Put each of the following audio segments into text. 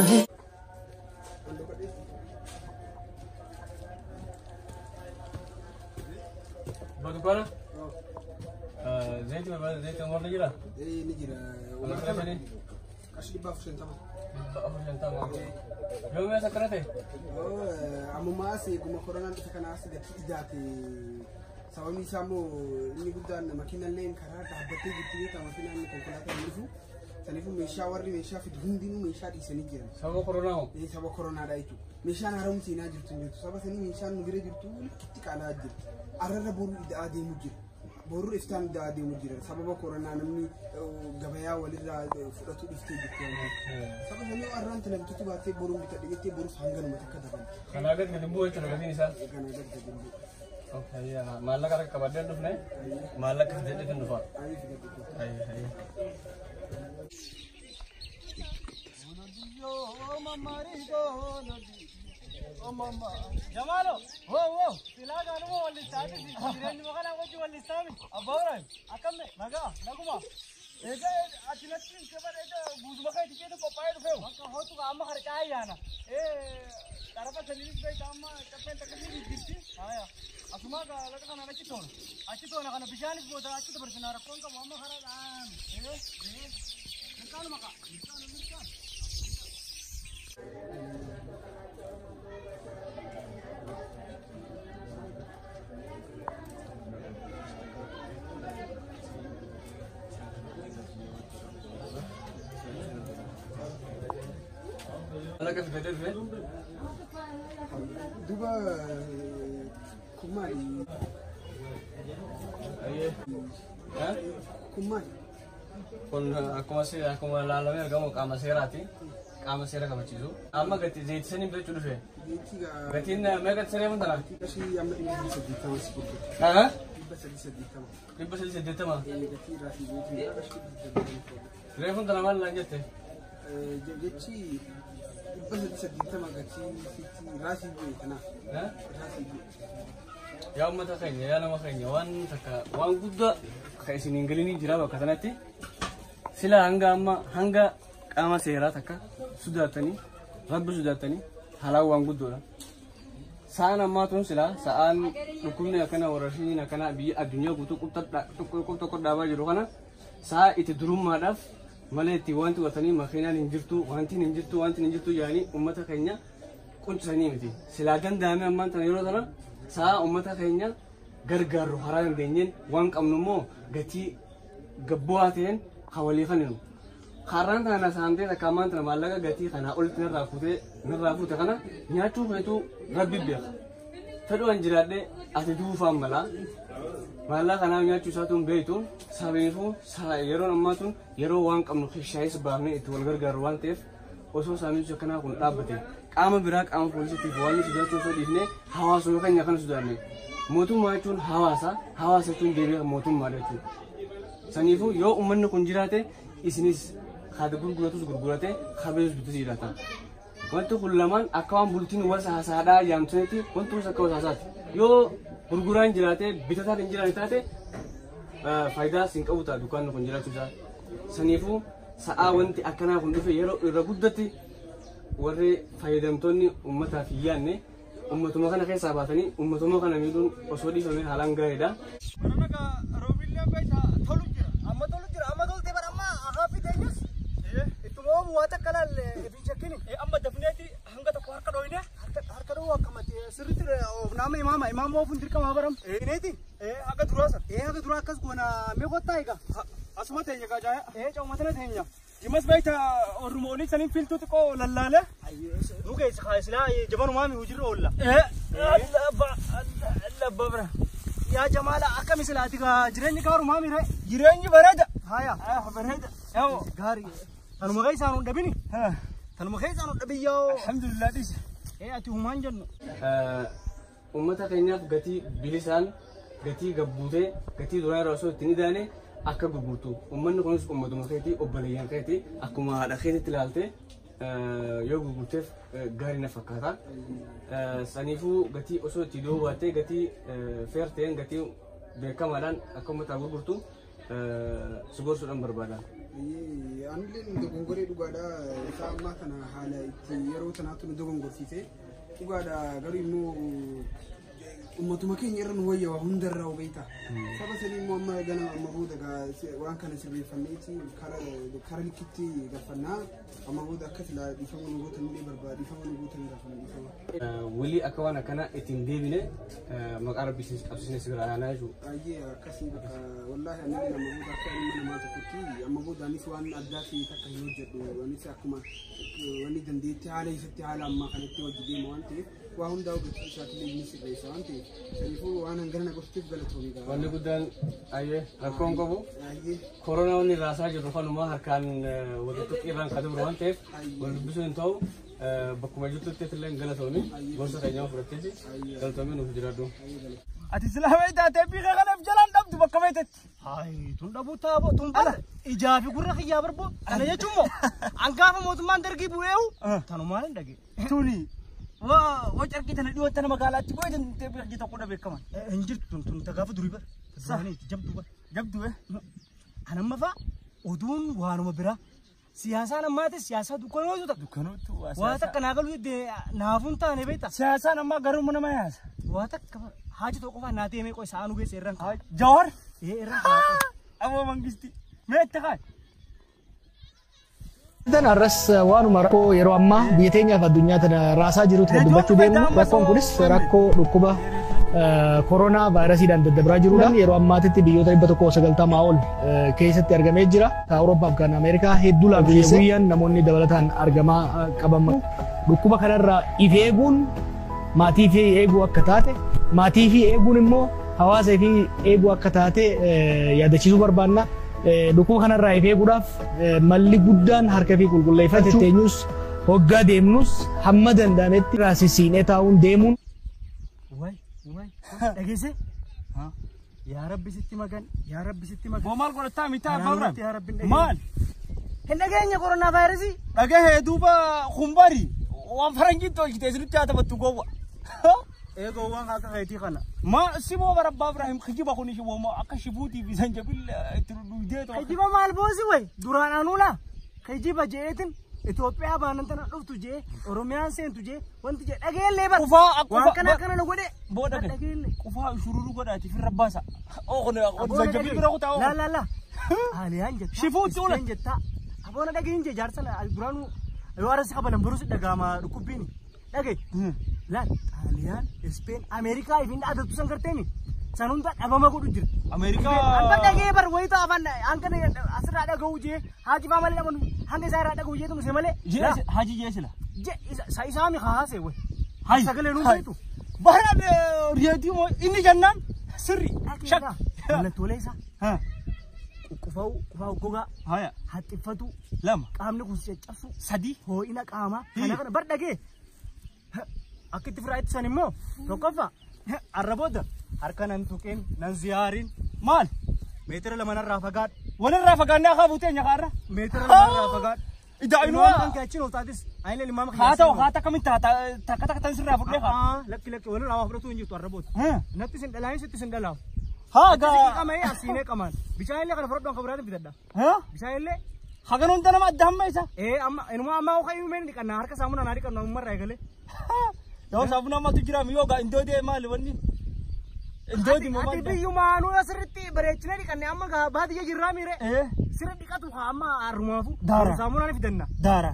है। Badukana? Zaiti barbaada, zaiti umar ni jira? Ni jira. Umar kira fedhi? Qarshii 450. 450. Yoo mi'a akkana ta'e? Ammumaa as eeguma koronaan dhufe kana as gatii idaate. Sababni isaa immoo inni guddaan makiinallee karaa dhaabbattee jirti beektaa, makiinaan konkolaataan hin dhufu. Saniifuu meeshaa warri meeshaa fidu hundinuu meeshaa dhiisanii jiran. Sababa koronaa hoo? Sababa koronaadha jechuudha. Meeshaan haaromni seenaa jirtu hin jirtu. Saba sanii meeshaan nu bira jirtu likkitti qaala'aa jirti. Arrarra boruu ida'aa deemu jira. Boruu iftaan ida'aa deemu jira. Sababa koronaa namni gabayaa walirraa fudhatu dhiftee jirti. Saba sanii arraan tana bitatu baattee boruun bitadhe jettee boruuf hanganuma takka dabala. Kanaa gadi gadi bu'u jechuudha gatiin isaa. Kanaa gadi gadi bu'u. Maallaqa harka qabadhee hin dhufne, maallaqa fidadhee hin dhufa. Ayyee, fidadhe. Ayyee. Jamalo, wo wo, silaa gaanuma wallistaati, jireenyi kana wajji wallistaami. Abbaa Ibrahim, akkam nagaa, naguma. Egaa ati natti saba egaa guutuma kan itti keetu qophaa'ee dhufeewu. Bakka hootu amma harcaa ayyaana. Xarafa saniinis beekta amma caffeen takkasii jirti. Haya, asuma laga kanaan achi toona. Achi toona kana bishaanis booda achi dabarsinaa, rakkoon qabu amma karaadhaan. Mirkaanuma kaa, mirkaanu mirkaan. Maallaqa fidadhee dhufe. Duuba kun maali? Ayyee. Kun maali? Kun akkuma akkuma ilaalamee argamu qaama seeraati. Qaama seera kabachiisu. Amma gati zaiti sanii bitachuu dhufe. Zayitii gaa. Gatiin meeqa saree tana? Qarshii amma 380 si gurgurta. 380. 380. Gatii irraa fi zayitii qarshii 380. Reefuun tana maal naan jette? Jechi 380 gatii sitti raasii bu'e kanaaf. Raasii bu'e. Yaa uummata keenya, yaa nama keenya, waan takka waan guddaa kan isin hin galinii jira bakka kanatti. Sila hanga amma hanga qaama seeraa takka sodaatanii, rabbi sodaatanii halaan waan guddoodha. Sa'aan ammaa tun silaa sa'aan dhukkubni akkana warrashiin akkana biyya addunyaa guutuu qubta tokko dhaabaa jiru kana sa'a itti durummaadhaaf malee itti wanti godhatanii makiinaan hin jirtu, wanti hin jirtu, wanti hin jirtu yaanii uummata keenya quncisanii miti. Silaa danda'ame ammaan tana yeroo tana sa'a uummata keenya gargaarru karaa dandeenyeen waan qabnu immoo gatii gabbu'aa ta'een kan walii kenninu. Karaan tana saamtee takka ammaan tana maallaqa gatii kanaa olitti narraa fuutee narraa fuute kana nyaachuu feetuu rabbi beeka. Fedhu an jiraadhee ati duufaan malaa. Maallaqa kanaaf nyaachuu isaatu hin beektu. Sabeefuu yeroon ammaa tun yeroo waan qabnu kishaayis baafnee itti wal gargaaru waan ta'eef osoo saamichi akkanaa kun dhaabbate, qaama biraa qaama poolisiitiif waan sodaachuu osoo dhiifnee hawaasuma keenya kana sodaanne. Mootummaa jechuun hawaasa, hawaasa jechuun deebi'ee mootummaadha jechuudha. Saniifuu yoo uummanni kun jiraate isinis haadha gurguratus gurgurate kabees bitus jiraata. Wanti kun lamaan akka waan bultiin wal haasaadhaa yaamsanitti wanti kunis akka wal haasaati. Yoo gurguraan jiraate bitataan hin jiraanne taate faayidaa hin qabu ta'a dukkaanni kun jiraachuu isaa. Saniifuu sa'aa wanti akkanaa kun dhufe yeroo irra guddatti warri fayyadamtoonni uummataaf hin yaadne uummatuma kana keessaa baatanii uummatuma kana miidhuun osoo dhiifame haalaan gaariidha. Barana roobillee beektaa tolu jira. Amma tolu jira. Amma toltee bara amma akaafi teenyas. Ittuma oomu waa takka laal fi shakkini. Amma dafneeti hanga tokko harka dhooyne. Harka dhoohu akkamatti sirriitti naama imaama imaama oofuun dirqama baram. Neeti. Haga duraa san. Haga duraa akkas goona mee kottaa egaa. Asuma teenya gajaaya. Cawmatana teenya. Jimas beekta orma olii saniin filtuu xiqqoo lallaale. Nu keessa kaasilaa jabanumaa mi hojiirra oolla. Allah bira. Yaa Jamaala, akkami silaati gaa jireenyi gaarumaa mire? Jireenyi bareeda. Haya. Bareeda. Yawo. Gaarii. Tanuma keessaan hin dhabini. Tanuma keessaan hin dhabin yoo. Alhamdulillah dhisi. Ati humaan jennu. Uummata keenyaaf gatii bilisaan, gatii gabbuutee, gatii duraa irraa osoo ittiin idaane akka gurgurtu. Uummanni kunis uummatuma keetii, obboleeyyan keetii akkuma haadha keetitti ilaaltee yoo gurgurteef gaarii na fakkaata. Saniifuu gatii osoo itti dhiyoo baattee gatii fair ta'een, gatii beekamaadhaan akka uummataa gurgurtu si gorsuudhaan barbaada. Anillee dogongoree dhugaadha isaa ammaa kana haala itti yeroo tanaatu nu dogongorsiise dhugaadha garuu immoo ummatuma keenya irra nu wayya waa hundarraa hubeeta. Saba sanii immoo amma gana amma booda waan kana sirreeffanneeti kara likkitti galfannaa amma booda akka silaa dhiifama nu gootan illee barbaada dhiifama nu gootan gaafanna dhiifama. Walii akka waan akkana ittiin deebine maqaa rabbi qabsiisne si bira aanaa jechuudha. Baay'ee akkasii bakka wallaahi ani amma booda akka ilma namaa tokkotti amma booda anis waan addaa ta'e takka hin hojjedhu anis akkuma wanni dandeettii haala isatti haala ammaa kanatti hojii deema waan ta'eef waa hundaa hojjechuu isaatiillee inni sirreessa waan ta'eef saniifuu waan hangana na gorsiif galatoomii ga'a. Wanni guddaan ayyee rakkoon qabu Ayyee koronaa wanni raasaa jirru kanuma harkaan walitti irraan kan dabru waan ta'eef wal dubbisuu hin ta'u bakkuma jirtutti illee galatoomi gorsa keenyaa fudhatteeti galatoomii nuuf jiraadhu. Ati silaa taatee biiqee kanaaf jalaan dhabdu bakka feetetti. Hayi tun dhabuu taaboo tun bara ijaa fi gurra kiyyaa barboo kana jechuun moo angaafa mootummaan dargii bu'eewu tanumaan hin dhage. Tuni waa carqii tana dhiyoo tana magaalaatti boo'ee teebii tokko dha beekaman. Hin jirtu tun tun gaafa durii bara. Duraanii jabduu bara. Jabduu Anamma fa'a oduun waanuma biraa siyaasaan ammaatis siyaasaa dukkanootu ta'a. Dukkanootu Waa takka naa galuu naafuun taane beekta. Siyaasaan ammaa garuu nama yaasa. Waa takka haaji tokko qofaa naa deemee qoy sa'aa nu geesse irraan kaa'e. Jawar. Ee irraan kaa'e. Aboo mangisti. Mee itti kaa'e. Dan arras waanuma rakkoo yeroo ammaa biyya teenyaaf addunyaa tana raasaa jirutti kan dubbachuu deemnu rakkoon kunis rakkoo dhukkuba koronaa vaayirasiidhaan daddabraa jirudha. Yeroo ammaatitti biyyoota 190 ol keessatti argamee jira. Awurooppaa fi kan Ameerikaa hedduu laafiyyeesse. Guyyaan namoonni dabalataan argamaa qabaman. Dhukkuba kanarraa if eeguun maatii fi eeguu akka taate maatii fi eeguun immoo hawaasa fi eeguu akka taate yaadachiisuu barbaanna. Dhukkuba kanarraa if eeguudhaaf malli guddaan harka fi qulqulleeffachuu teenyus hoggaa deemnus hamma danda'ametti raasisiinee taa'uun deemuun. Wayi wayi dhageesse. Yaa Rabbi sitti magan yaa Rabbi sitti magan. Boo maal godhataa mitaa Karaa abbaa nurratti yaa Rabbi hin dhageenye. Maal? Hin dhageenye koronaa vaayirasii. Dhagahee duuba kumbari waan faranjiin tolchite isinitti haa taphattu gowwa. Eegoo waan akka keetii kana. Ma simoo bara abbaa Ibrahim kijiba kun ishee akka shibuutii fi zanjabil itti dhugdee ta'u. Kijiba maal boosi wayi duraan anuula kijiba jeetin Itoophiyaa baanan tana dhuftu jee Oromiyaan seentu jee wanti jee dhageellee bara. Qufaa akkuma Waan kana akkana nu godhe. Booda gad. Dhageellee. Qufaa shururu godhaati firra baasa. Oogne zanjabil bira kutaa La oogne. la la. Aliyaan jettaa. Shifuutti ula. Ispeen jettaa. Aboona dhageen jee jaarsa duraanuu yoo arasi qabalan barus dhagaama dhukkubbiini. Dhagee. Laal Xaaliyaan Ispeen Ameerikaa ifin dhaadatu san garteemi. San hunda dhabama godhu jira. Ameerikaa. Hanga dhagee bar wayita afaan hanga asirraa dhaga'u jee haaji faa malee dhabanu hanga isaa irraa dhaga'u jeetu nuse malee. Haji jee sila. Je isa isaa mi haasee way. Hayi. Sagalee nuun feetu. Bara reediyoo inni jennaan sirri. Shak. Mallattoolee isaa. Qufaa'u qufaa'u gogaa. Haya. Haxxiffatu. Lama. Qaamni kun caccabsu. Sadi. Hoo'ina qaamaa. Kana kana bar dhagee. Akka itti firaa ittisan immoo tokkoffaa arra booda harka nan tuqin nan ziyaarin Maal? meetira lama narraa fagaadhu. Walirraa fagaannee akka buutee nyaakaarra. Meetira lama narraa fagaadhu. Idaa Ilmaan inuu kan kee achiin ol taatis ayilee ilmaan haa ta'u haa takka minta takka takka tan sirraa fudhee haa. Lakki lakki walirraa waa fudhatu hin jirtu arra booda. Natti sin dhalaayin sitti sin dhalaawu. Haa Gaa. gaa. Qama'ee asiinee qamaan. Bishaan illee kana fudhadhu kan biraatiin bitadha. Haa? Bishaan illee Hagan hunda nama adda hamma isa. ee amma inuma amma ho'aa meen dhiqannaa harka saamunaa naa dhiqannu ammarraa eegalee. Yoo saafuna ammaatu jira miyoo gaa indoo dee maali wanni? Indoo di Ati maal? biyyumaanuu asirratti bareechinee dhiqanne amma gaa baadiyyaa jirraa miire. Ee Sirri dhiqatu haa amma harrumaafu. Daara. Saamunaa ni fidanna. daara.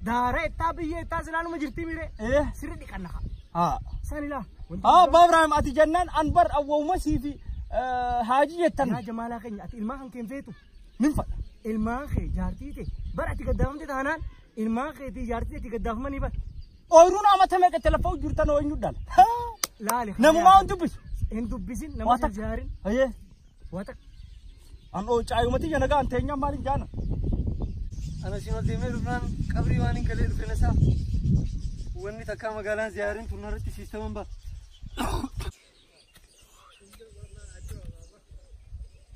Daara ittaa biyyee ittaa silaaluma jirtii miire. Ee Sirri dhiqanna haa. haa. Sanilaa. Haa abbaa Ibrahim ati jennaan an bar awwauma sii fi haaji jettan Yaa jamaalaa keenya ati ilmaan kan keen feetu. nin fadha. Ilmaan kee jaartii ta'e bara ati gaddaafamte taanaan ilmaan keetii jaartii ati gaddaafamanii bara. Ooyiruun amata meeqa lafa jirtan ooyinuu dhala. Laali. Namumaa hin dubbisu. Hin dubbisin nama Waa takka. jaarin. Ayyee. Waa takka. An oo caayumati jana gaan teenyaan maaliin jaana. Ana siin ol deemee dhufnaan qabrii waan hin galee dhufeen isaa. Wanni takka magaalaan ziyaarin tun irratti siistaman ba'a.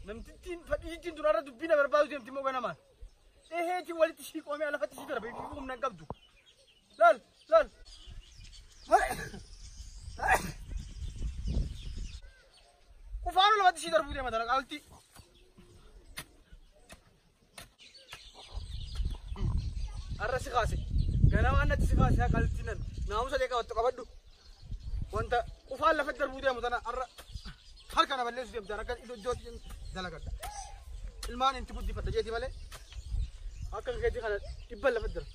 Namtittiin fadhiittiin duraarra dubbiin barbaadu deemti moo ganamaan. Dheheetiin walitti ishii qoomee lafatti ishii darbe humna hin qabdu. Laal laal. Qufaanu lafatti ishii darbuu deema dara qaalti. si kaase. Ganama annatti si kaase qaalitti nan. Naamusa ta'e qabattu qabadhu. Wanta qufaan lafa darbuu deemu tana har'a harka na balleessu deemtan akka iddootti dalagadha. Ilmaan inti guddifadha jeeti malee akka keetii kana dhibban lafa darbu.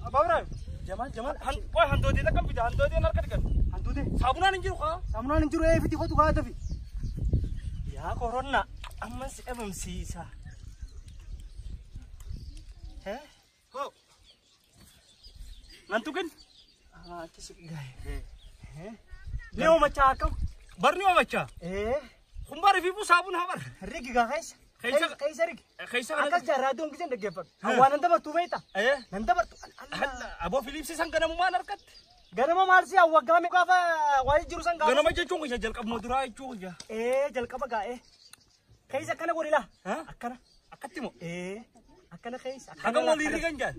Abbaa Jamaal Jamaal. Qoy handoodee takka fida handoodeen harka dhiqan. Hantuute. Saabunaan hin jiru kaa. Saamunaan hin jiru fiti kotu kaa tafi. Yaa koronna amma si dhabamsiisa. Hee? Hoo. Nan tuqin. Achi si gahe. Ni oomachaa akkam? Barni oomachaa. Kumbaari fi saabun haa bar. Rigi gaa keessa. Keessa- Keessa rigi. Keessa Akkas jaa raadiyoon giseen dhaggeeffadhu. Waan nan dabartu beektaa? Nan dabartu. Aboo Filiipsii san ganamumaan argatte. Ganama maal si hawwa gaame gaafa waa'ee jiru san gaafa. Ganama jechuun kiyya jalqabuma duraa jechuu kiyya. Jalqaba gaa'ee. Keessa akkana godhi laa. Akkana. Akkatti moo? Akkana keessa. Hagam walii rigan jaal.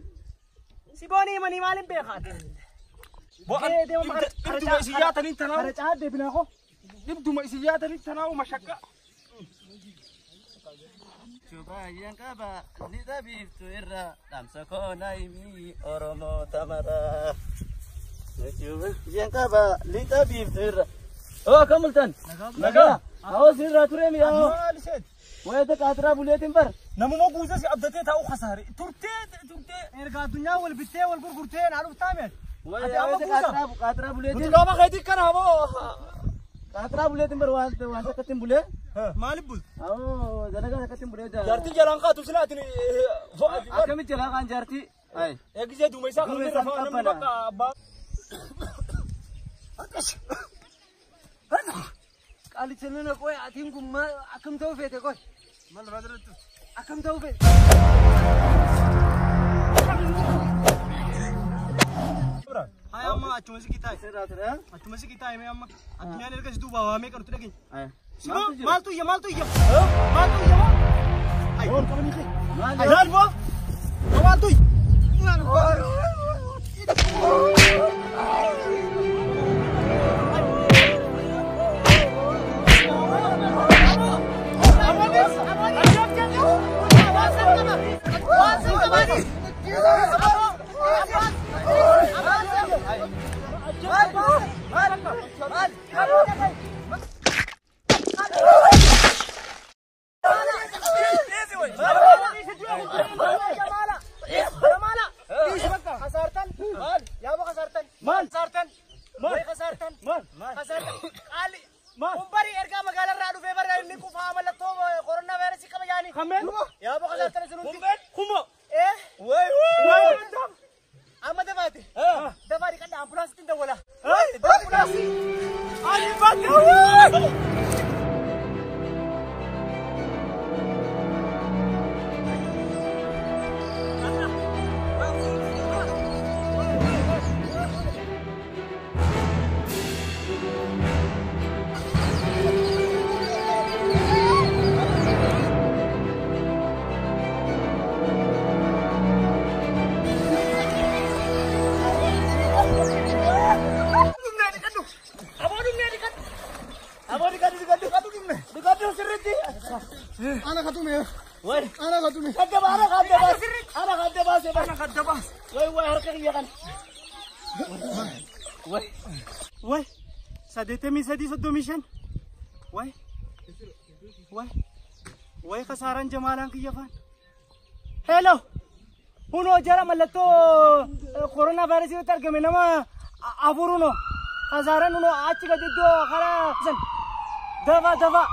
Si boonii himanii maaliin beekaa? Dhibduma isin yaataniin tanaa'u. Kara caa deebinaa koo. Dhibduma isin yaataniin tanaa'u mashakka. Baay'een qaba lixa biiftuu irra dhaamsa koo naayimii Oromoo tamara. Baay'een qaba lixa biiftuu irra. Oo akkam bultan? Nagaa. Awoo sirraa ture mi'aawo. Maal isheeti? Wayita qaatiraa buleetiin bar. Namuma guutas abdatee taa'u kasaare. Turtee turtee. Erga addunyaa wal bittee wal gurgurtee naa dhuftaa mee? Ati amma qaatiraa buleetiin. Nuti qaama keetii kana aboo. Qaatiraa buleetiin bar waan waan takkatti bulee. Maaliif bultu? Awoo dalagaa takkatti bulee. Jaartii jalaan kaatu silaatiin. Akkamitti jalaa kaan jaartii? Eegisee duuma isaa kan Duuma inni isaa rafaa namni qabbana. bakka abbaa. Qaalicha nuna qoy atiin kun maal akkam ta'uu feete qoy? Maal lafaa irratti? Akkam ta'uu feete? Haa amma achuma si qixaaye. Sirraa ture. Achuma si qixaaye mee amma. Addunyaan erga si duubaa waamee qarutti dhageenya. Maaltu jira? Maaltu iyya maaltu iyya? Maaltu iyya moo? Ay. Maal Laal boo. Maaltu iyya? Kumbari ergaa magaalarraa dhufee bara inni qufaa mallattoo koronaa vaayirasii qaba yaani. Yaa boqa saartan isin hundi. Kumo. Amma dafaati. Dafaati qadda ambulaansitti dawwala. Ambulaansii. Ani bakka. Ana katume. Ana katume. Way 83 35. Way way way kasaaraan jamaalaan kiyya faan. Hello. Hunoo jara mallattoo koronaa vaayirasii irratti argame nama afur hunoo kasaaraan hunoo achi gadi iddoo karaa san dafa dafa.